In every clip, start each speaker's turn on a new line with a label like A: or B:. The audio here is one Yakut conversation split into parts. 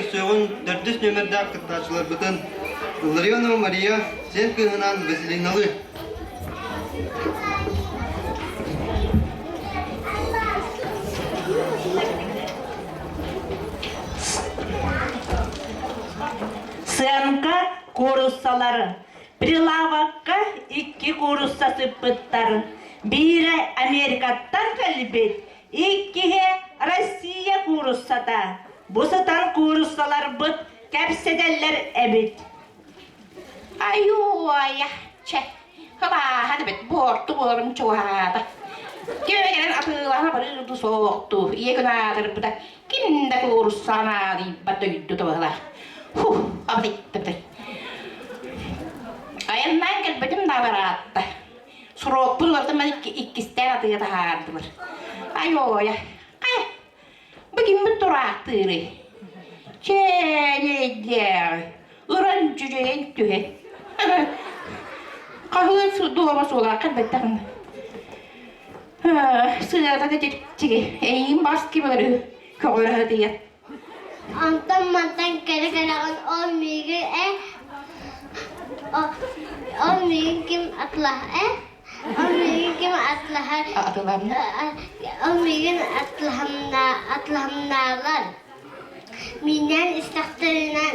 A: көрсүөҕүн төрдүс нүөмэрдээх кыттааччыларбытын Илларионова Мария сиэн кыыһынаан Василиналыы.
B: Сыанка кууруссалары Прилавокка икки куурусса сыппыттар. Биирэ Америкаттан кэлбит, иккиһэ Россия кууруссата. Бу сытар кууруссаларбыт кэпсэтэллэр эбит.
C: Айуойа, чэ, кылааһа эбит, буорту буоларым чугаһаата. Ким кэлэн атыылаһа барыыр дуу суохтуу, ийэ күн аатырбыта, ким да кууруссаҕа наадыйбат дойду быһылаах. Фу, абытай, табытай. Айаннаан кэлбитим да бараатта. Срокпун уларытан баран иккистээн атыыга таһаардылар. Айуойа, хайа, Бу киммит тураахтыырый? Чээнэйдээҕи, ыран дьүдьэйэн түһэн. Хаһыат дуома суолаахха элбэттэҕин. Сыата да чэпчэки, эйигин бас ким өлөрү көҕөрө сытыйар.
D: Онтон мантан кэлэ-кэлэҕин ол миигин э ол миигин ким атлаһ э Ол миигин ким атлаһар Ол миигин атлаһымнаалар Миинэн истэхтэринэ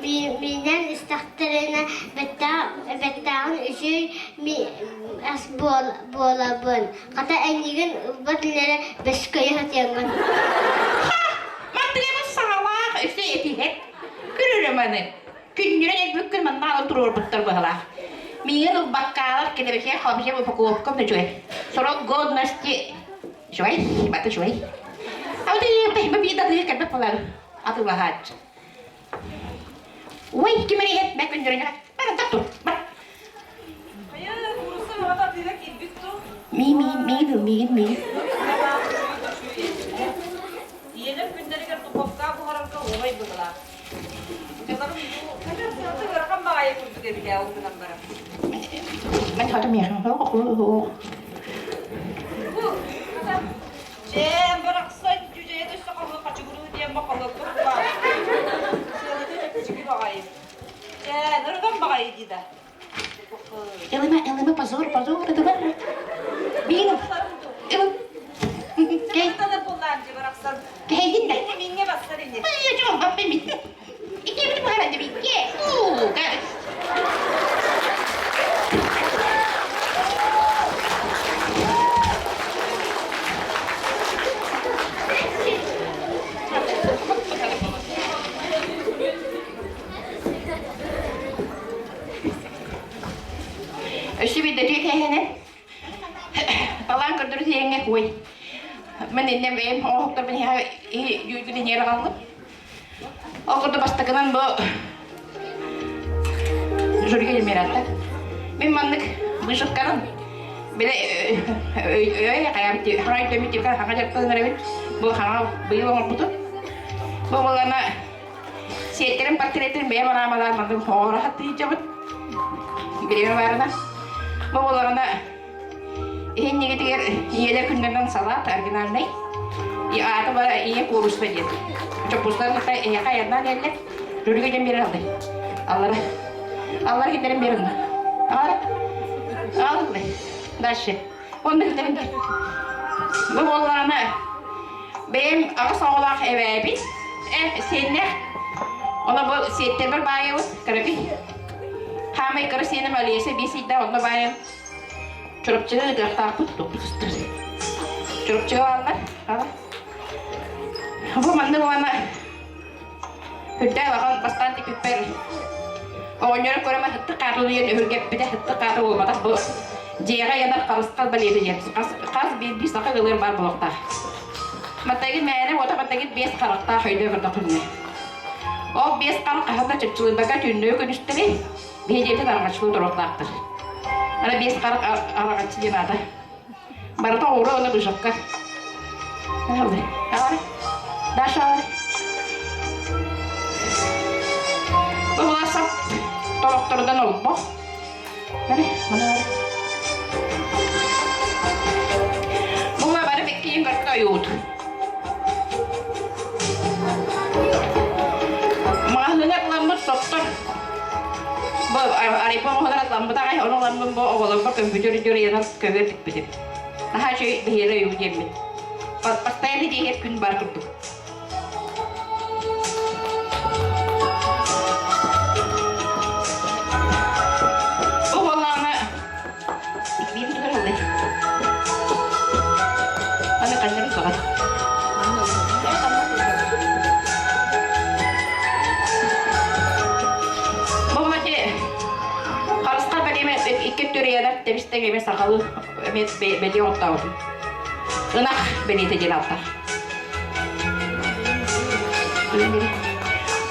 D: миинэн истэхтэринэ бэттээҕин үчүгэй ас буолабын Хата эйигин ылбат илэрэ бөскөйө сатыаҥҥын
C: Мантыгабыт саҥалаах өссө этиһэр Көрөрө маны Күннүрэн өлбүккүн манна аҕалан туруорбуттар быһалаах. Миигин ылбаккаалар килэбэчиэ хабыйа упаковкам үчүгэй. Срок годности үчүгэй, бата үчүгэй. А вот и биир да атыыга кэлбэт буолар атыылаһааччы. Ой, ким эрэ иһэр, бэ күннүрэн бар, так тур, бар.
E: Хайа, куурусса бөҕөтө атыыга киирбит дуу?
C: Ми, ми, миигин, миигин, миигин.
E: Ийэлэр күннэригэр духовка буһарарга уолай быһылаах. Дьыларым бу сыата ыарахан баҕайы курдук эбит ээ ол гынан баран.
C: Мен хата миэхэ
E: Бу хата дьээм барахсан дьүдьэйэ өссө хаһыы хачыгырыы диэн бахалыакка баар. Сыаната чэпчэки баҕайы. Дьээ, ырыган баҕайы дии да.
C: Ылыма, ылыма, позор, позор, ылыма. Биин, ыл. Кэй. Кэйдин да.
E: Минге бассар ини.
C: Ай, жо, баппы мин. Икки бит бара дебикке. У, гас. Өссө биирдэ кээһэнэн талаан көрдөрүү тиэҥҥэ ой мин иннем бэйэм оҥоһуктарбын иһэ дьүүргүн иһиэр аҕаллым. Ол курдук бастакынан бу жюрига Емельянта. Мин маннык вышивканан бile өй хайам хаҥа өйдөмүт типка хаҥа дьарыктанар эбит. Бу хаҥа быйыл оҥорбутум. Бу буолана Сиэттэрим портретин бэйэм араамалаан маннык оҥоро сатыычабыт. Бириэмэ баарына. Бу буоллаҕына иһинньигитигэр ийэлэр күннэринэн салаат оригинальный. И аата бара ийэ куурусса диэн. Чоппустан кытта эһиэхэ айаннаан иһэллэр. Рүлүгэ диэн биэрэр аллай. Аллара. Аллара киллэрэн биэр онно. Аллара. Аллай. Дальше. Онно киллэрэн биэр. Бу буоллаҕына Бэйэм аҕыс оҕолоох эбээбит, э, сиэннээх. Ону бу сиэттэрбэр баайабыт, кыракый. Хаамай кыра сиэним Олеся биэс ыйдаах онно баайан Чурапчыга ыытыахтаахпыт туппут Чурапчыга бааллар. Бу маннык уонна Үрдээх улахан бастаан тикпиппэр оҕонньору көрөн һыттык хаатылыйан өһүргэппитэ һыттык хаата буолбатах бу дьиэҕэ ыйанар харысхал бэлиэтэ диэн хас, хас биирдии саха ыалыгар баар буолуохтаах. Маттагын мээнэ уота маттагын биэс харахтаах өйдөө көрдөххүнэ. Ол биэс харах хаһан да чыпчылыйбакка түүннүгү күнүстэри биһи дьиэтин араҥаччылыы туруохтаахтар. Ана биэс харах араҥаччы диэн аата. Барыта оҕуруо уонна быжакка. Даша Бу буласап торохторунан олбох. Була бары биккиин көртө ойуут. Арайпа оҕолор атламмыт аҕай, ону ыламмын бу оҕолорбор көмпүүтэр үрдүгэр ыйанан көбүөр тикпитим. Наһаа үчүгэй бэһиэлэ өйүбү диэммин. Постоянно диэһэр күн бар курдук. Бу буоллаҕына биир түгэн ыллый. Аны ханнарын соҕат. Бу мати харысхал бэлиэмэ икки өттүрүйэнэр тэбистэҥ эмэ сахалыы эмиэ бэлиэ оттообутум. Ынах бэлиэтэ диэн ааттаах.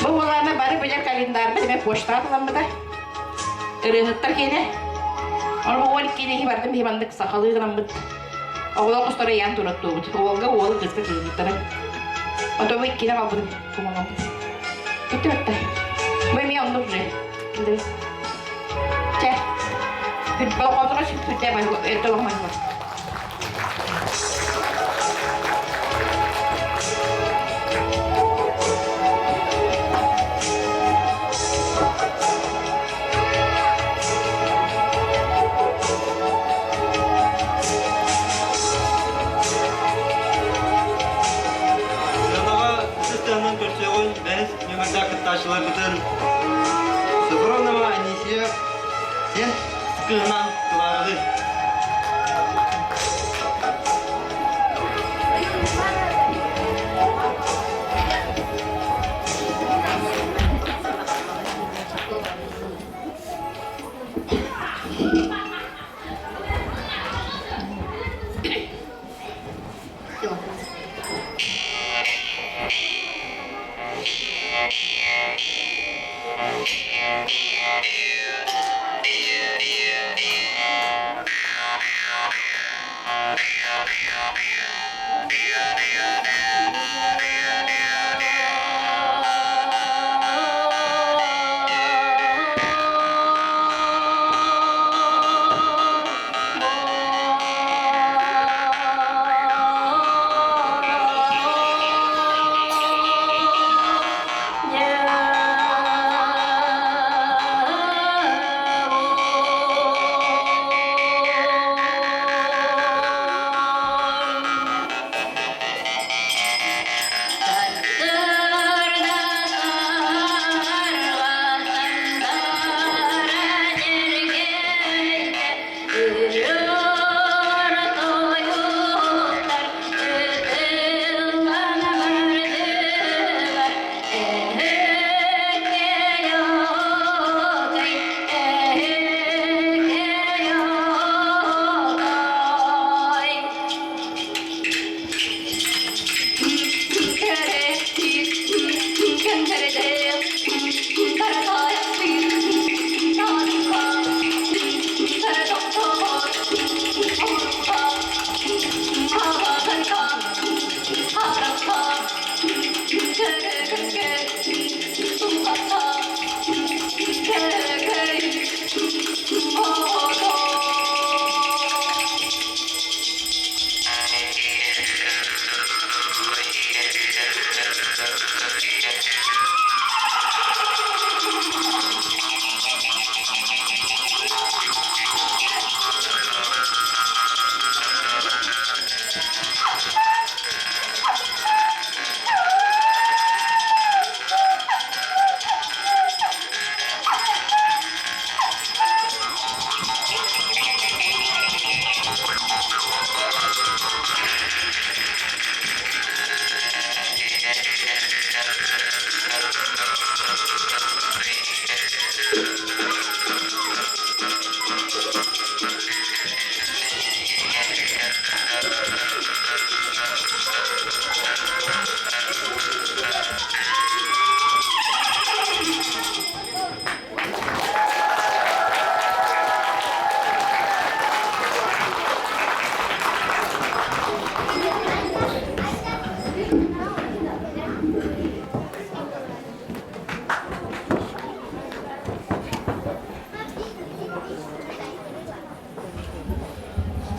C: Бу буолаана бары билэр календарбыт эмэ почтаҕа туламмыта. Ырыаһыттар киэнэ. Ону бу 12 киһи бардым биһи маннык сахалыы гынаммыт. Оҕолор хосторо ыйаан тураттуубут. Уолга уолу кыыска кыыһыттара. Ото бу иккини аҕалбытым кумаламмыт. Бүттэ бэтта. Бу эмиэ оннук же. Чэ. Болҕомтоҕо сүппүтэ толомайбат.
A: Сыанаҕа ытыс тыаһынан көрсүөҕүн бэһис нүөмэрдээх кыттааччыларбытын Софронова Анисия сиэн кыһынан Кларалыы.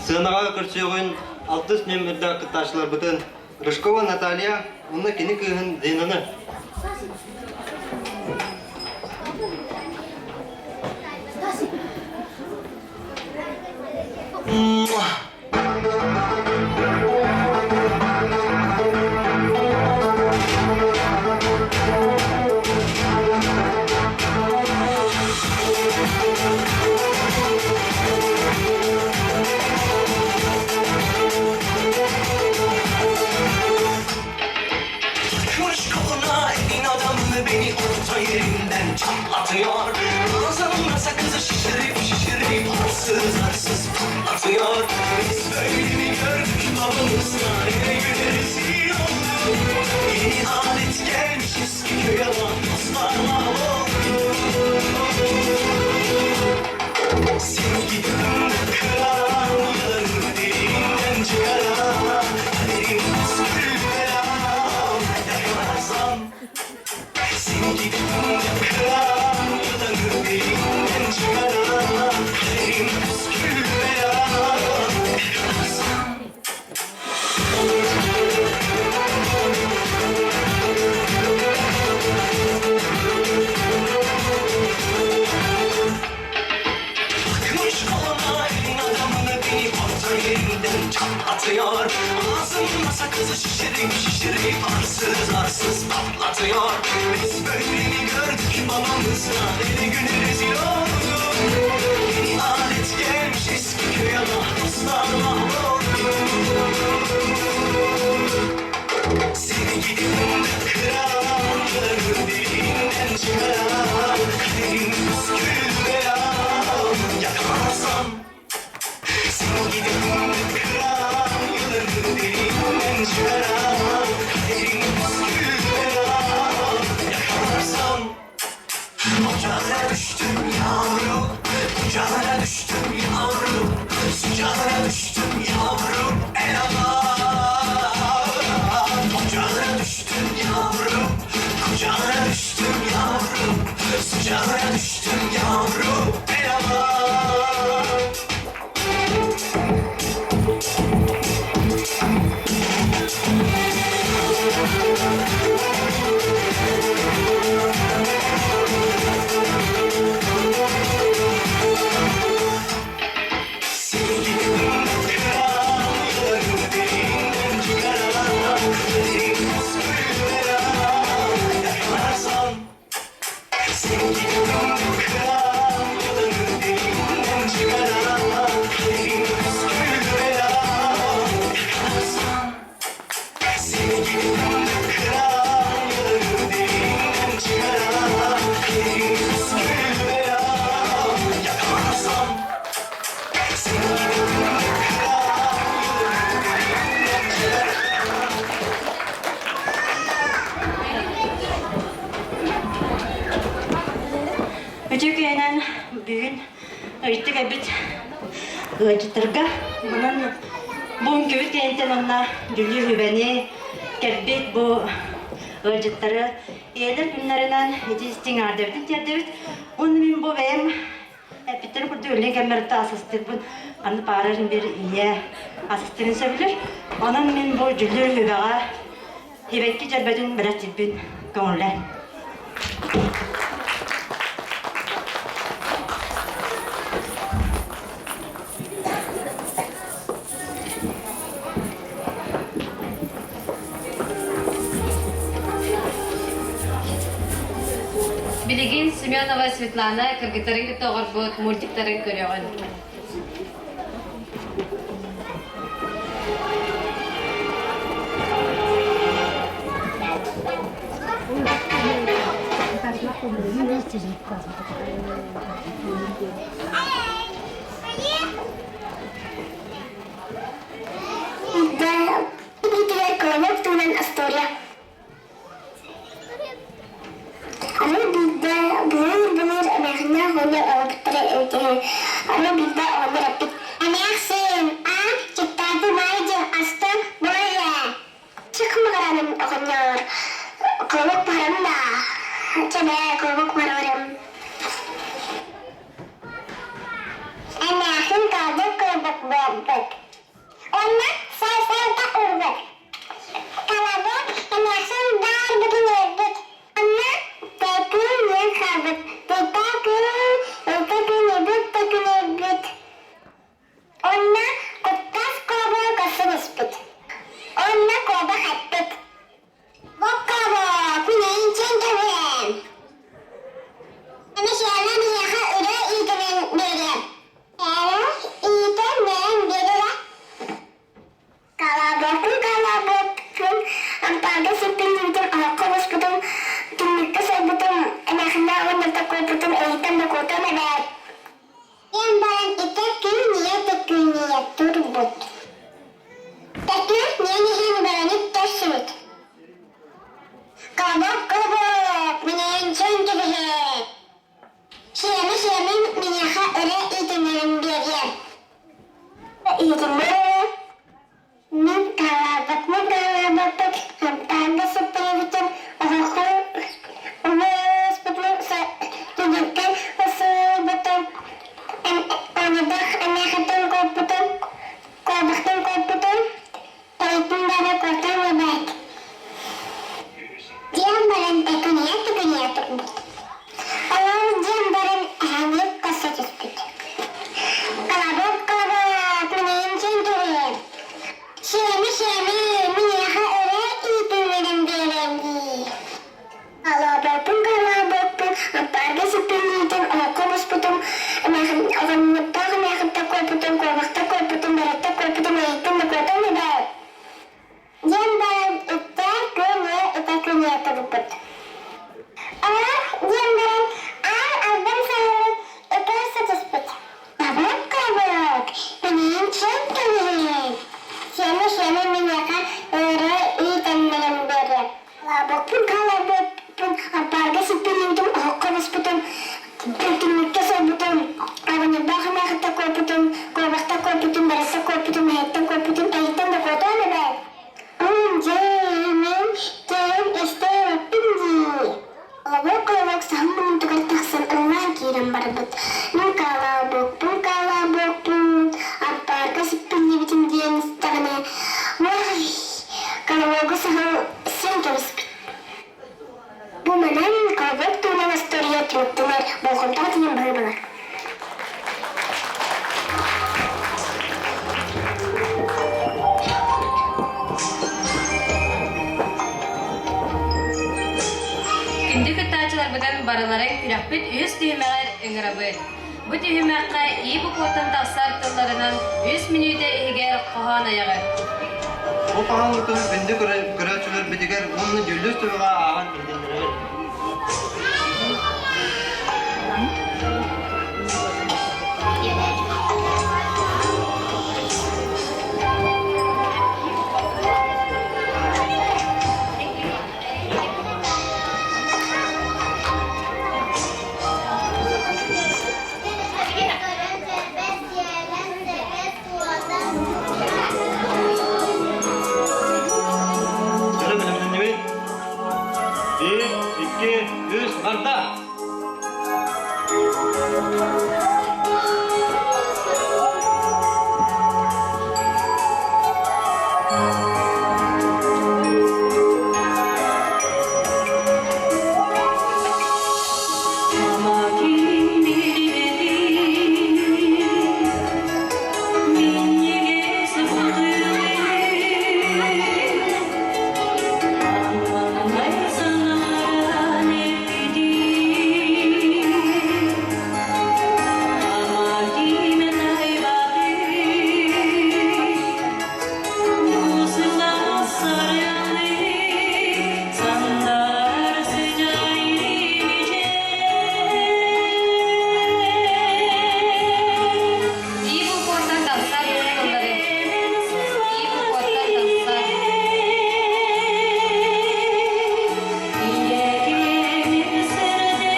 A: Сыанаҕа көрсүөҕүн алтыс нүөмэрдээх кыттааччыларбытын Рыжкова Наталья уонна кини кыыһын Зинаны.
F: Arsız arsız patlatıyor. Biz böyle mi gördük babamızdan? Ele güne rezil olduk. Yeni alet gelmiş eski köye ama dostlar mahvoldu. Seni gidip kıran, yılanı deliğinden çıkaran, kaderim püskül belam, yakalarsam. Seni gidip kıran, yılanı deliğinden çıkaran, kaderim püskül belam, yakalarsam. Bakmış koluma elin adamını beni orta yerinden çatlatıyor. Ağzımda sakızı şişirip şişirip arsız arsız patlatıyor. Biz böyle mi gördük babamızdan, ele güne rezil olduk. Yeni alet gelmiş eski köye ama dostlar mahvoldu. Seni gidip kıran, yılanı deliğinden çıkaran, kaderim püskül belam, yakalarsam. Seni gidip kıran, yılanı deliğinden çıkaran, kaderim püskül belam, yakalarsam. Ocağına düştüm yavrum, kucağına düştüm yavrum, sıcağına düştüm yavrum, el aman. Ocağına düştüm yavrum, kucağına düştüm yavrum, sıcağına düştüm yavrum, el aman. Seni gidip kıran, yılanı deliğinden çıkaran, kaderim püskül belam, yakalarsam. Seni gidip kıran, yılanı deliğinden çıkaran, kaderim püskül belam, yakalarsam. Seni gidip kıran, yılanı deliğinden çıkaran, kaderim püskül belam, yakalarsam. Seni gidip kıran, yılanı deliğinden çıkaran.
B: Үтүө күнүнэн бүгүн ыйытык эбит ыалдьыттарга манан бу үҥкүүбүт кэнниттэн онно дьүллүүр сүбэни кэлбит бу ыалдьыттары ийэлэр күннэринэн ити истиҥ аҕардэбитин тиэрдэбит. Уонна мин бу бэйэм эппиттэрин курдук үлэ кэммэр асастыырбын ханна баарар бир ийэ асастыырын сөбүлүүр. Онон мин бу дьүллүүр сүбэҕэ сибэкки дьөрбөтүн бэлэхтиирбин көҥүллээн.
G: Билигин Семенова Светлана кыргыттарын кытта оҕорбут мультиктарын көрөҕүн.
D: Колобок туһунан остуоруйа. Аны биирдэ былыр-былыр эмээхсиннээх оҕонньор ылбыттара эбитэ үһү. Аны биирдэ оҕонньор эппит: «Эмээхсин, аа, чыттааты баай дьэ астан буой ээ. Чык-мыҕараным оҕонньор, колобок буһарам даа, чэ бээ, колобок буһарарым». Эмээхсин таалдыр колобок буолбут. Онно сай-сайта ылбыт. Колобок эмээхсин баар бүтүн өлбүт. Онно тэкин диэн хаалбыт. Тэтэкин, өлтөкүн өлбүт, тэкин өлбүт. Онно куттас куобаҕы көрсөн испит. Онно куобах эппит: «Боккобо, күн эйинчэн кэбиһэн. Эмишиэнэ биһиэхэ үрэ иитинэн биэриэм. Эрэ иитэн бэйэҥ биэрэрэ. төкүнүйэ турбут. Тэкнэ миэн иһин бөрөнү көрсүбүт. Колобок, колобок, минэйинчэн кэбиһэ. Сиэми сиэмин миниэхэ өрө иитиннэрэн биэриэм. Иитиннэр Мин таалаабаппын таалаабаппын хантаан да сыттарыбытын оһоххо умуспутун түннүктэн ысыйбытым оҥодох эмээхиттэн куоппутум куобахтан куоппутум тойутун бары куотан эбээт диэн баран төкүнүйэ-төкүнүйэ турбут. Олор диэн баран эһэни көрсө түспүт. Колобок, колобок, минэйин кэбиһэр. Сиэми, сиэми, миниэхэ өрө иитиннэрэн биэрэн дии. Колобокпун, колобокпун, аппаарга сиппин оһоххо буспутум, оҕонньоттоох эмээхиттэ куоппутум, куобахта куоппутум, бэрэттэ куоппутум, эйиттэн да куотан эбээт. Диэн баран иттэ күнү итэ күнүө турбут. Аах диэн баран аал албан саһылы ытыы сытыспыт. Табык табык, миниин чэп кэбиһин. Сиэмэ-сиэмэ миниэхэ ыарыы иитэннэрэн биэриэ. Лаабыкпын хааларбыппын аппаарга сиппилиибитин оһоххо буспутум, түннүккэ сойбутум, абынырдаах эмээхиттэ куоппутум, куобахта куоппутум, бэрэссэ куоппутум, эһэттэн куоппутум, эһиттэн да куотуом эбээт. Дьэ, мин кэлин истээбэппин дии. Олобок-олобок саһыл муннугар тахсан ыллаан киирэн барбыт. Мин каалаабыппын, каалаабыппын, аппаарга сиппиллибитим диэн истэҕинэ, уой, колобогу саһыл син кэбиспит. Бу манан колобок туһунан остуоруйа түмүктэнэр, болҕомтоҕо тиийэн быһыы булар.
G: Күндү кыттааччыларбытын барыларын күрэхпит үһүс түһүмэҕэр ыҥырабыт. Бу түһүмэххэ ии букваттан тахсар тылларынан үс мүнүүтэ иһигэр хоһоон айаҕыт.
A: Бу хоһооммутун күндү көрөөччүлэрбитигэр уонна дьүүллүүр сүбэҕэ ааҕан иһитиннэрэбит. Биир, икки, үс, барда!
G: Ии букваттан тахсар тыллары. Ии букваттан тахсар.
A: Икки мүнүүтэ хаалла.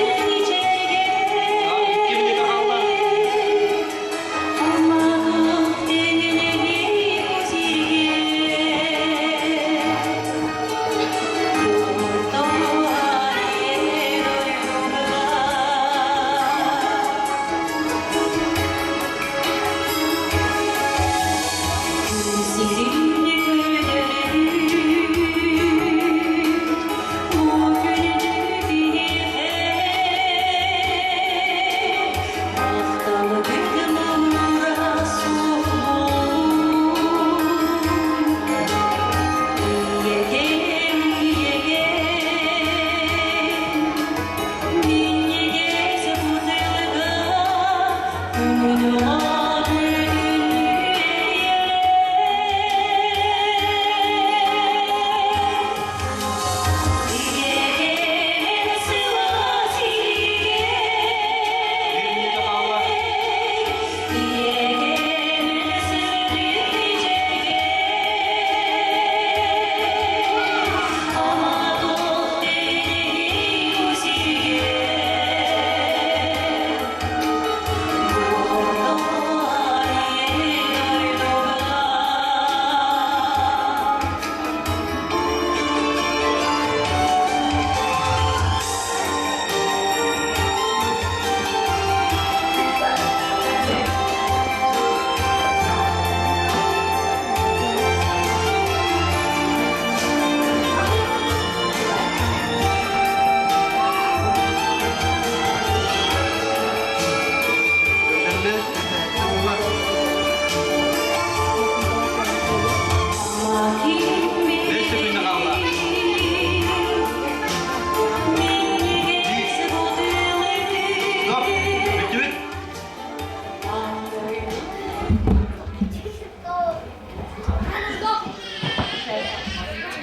A: Биир мүнүүтэ хаалла.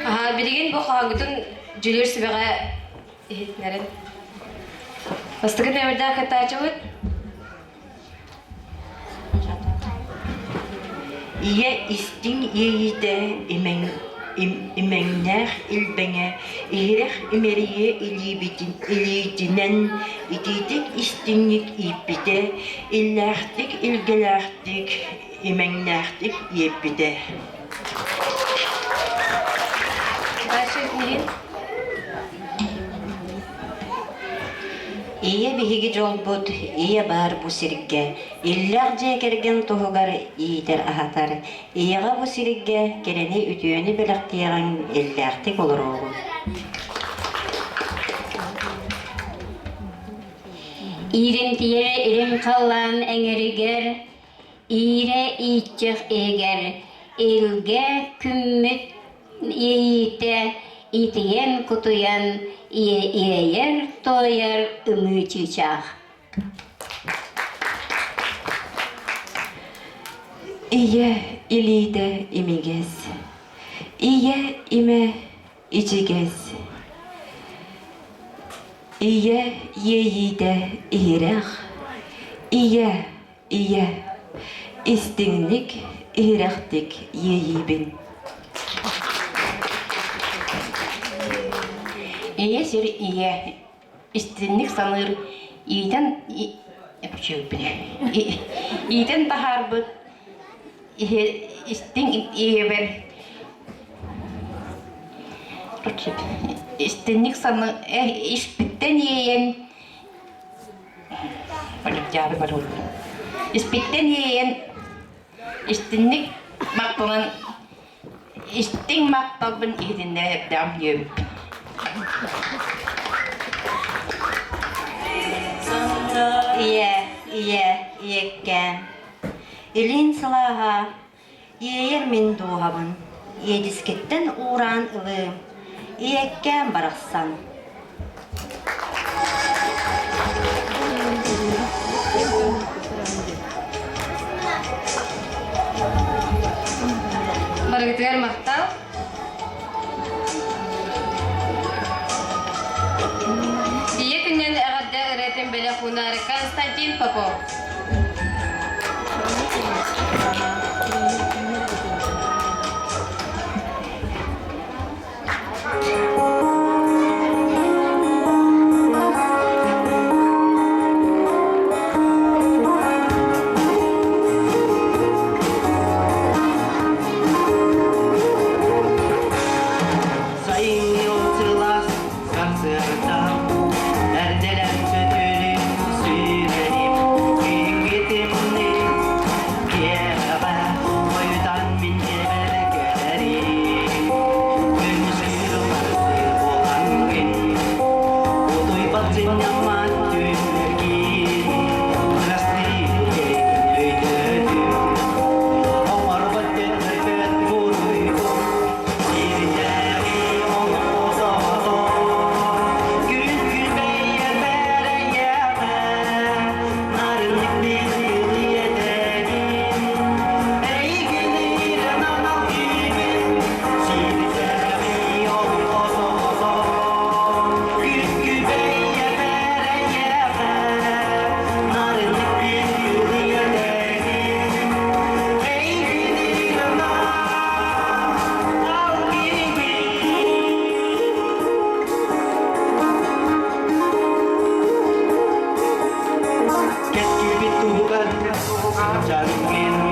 G: Аха, билигин бу хоһоҥҥутун дьүлүүр сүбэҕэ иһитинэрин. Бастакы нөмүрдээх кыттааччыбыт
B: Ийэ истиҥ иэйиитэ имэҥ имэҥнээх илбэҥэ иһирэх имэрийэ илиибитин илиитинэн итиитик истиҥник ииппитэ, иллээхтик илгэлээхтик имэҥнээхтик иэппитэ.
G: Дальше Мирин.
B: Ийэ биһиги дьолбут, ийэ баар бу сиргэ, иллээх дьиэ кэргэн туһугар иитэр-аһатар, ийэҕэ бу сиргэ кэрэни үтүөнү бэлэхтиэҕиҥ, иллээхтик олоруоҕуҥ.
H: Ииримтийэр илин халлаан эҥэригэр, иирэ ииччэх иһигэр, илгэ күммүт иэйиитэ итийэн-кутуйан иэйэр-туойар ымыы чыычаах.
I: Ийэ илиитэ имигэс, ийэ имэ ичигэс, ийэ иэйиитэ иһирэх, ийэ Ийэ, истиҥник, иһирэхтик иэйиибин.
C: Ийэ сир ийэ истинник саныыр иитэн иитэн таһаарбыт истиҥ ийэбэр истинник саны испиттэн иэйэн Испиттэн иэйэн истинник махтанан истиҥ махталбын иһитиннэрэ эрдэҕим диэбиппин.
B: Ийэ, ийэ, ийэккээм, илин сылааһа иэйэр мин дууһабын, иэдискиттэн уураан ылыым, ийэккээм барахсан.
G: Барыгытыгар махтал. Ийэ күнүнэн эҕэрдэ ырыатын бэлэх уунар Константин Попов.
A: Сайыҥҥы сылаас сарсыарда эрдэлэн сөтүөлүн сүүрэрим күһүҥҥү тымныы киэһэҕэ хойутаан мин дьиэбэр кэлэрим күнүскү барсыы буолаҥҥын утуйбат сынньаммат түүннэргин ырастыы өйдөөтүм оҥорбот төннөрбөт буруйбун сирдээҕи олох күн күбэйэ бэрэйэҕэ нарыннык билиэтэбин эйигин иирэн анал киһибин сирдээҕи олох күн күбэйэ бэрэйэҕэ нарыннык билиэтэбин эйигин иирэн анал киһибин. Кэскилбит туһугар дьаныҥҥын.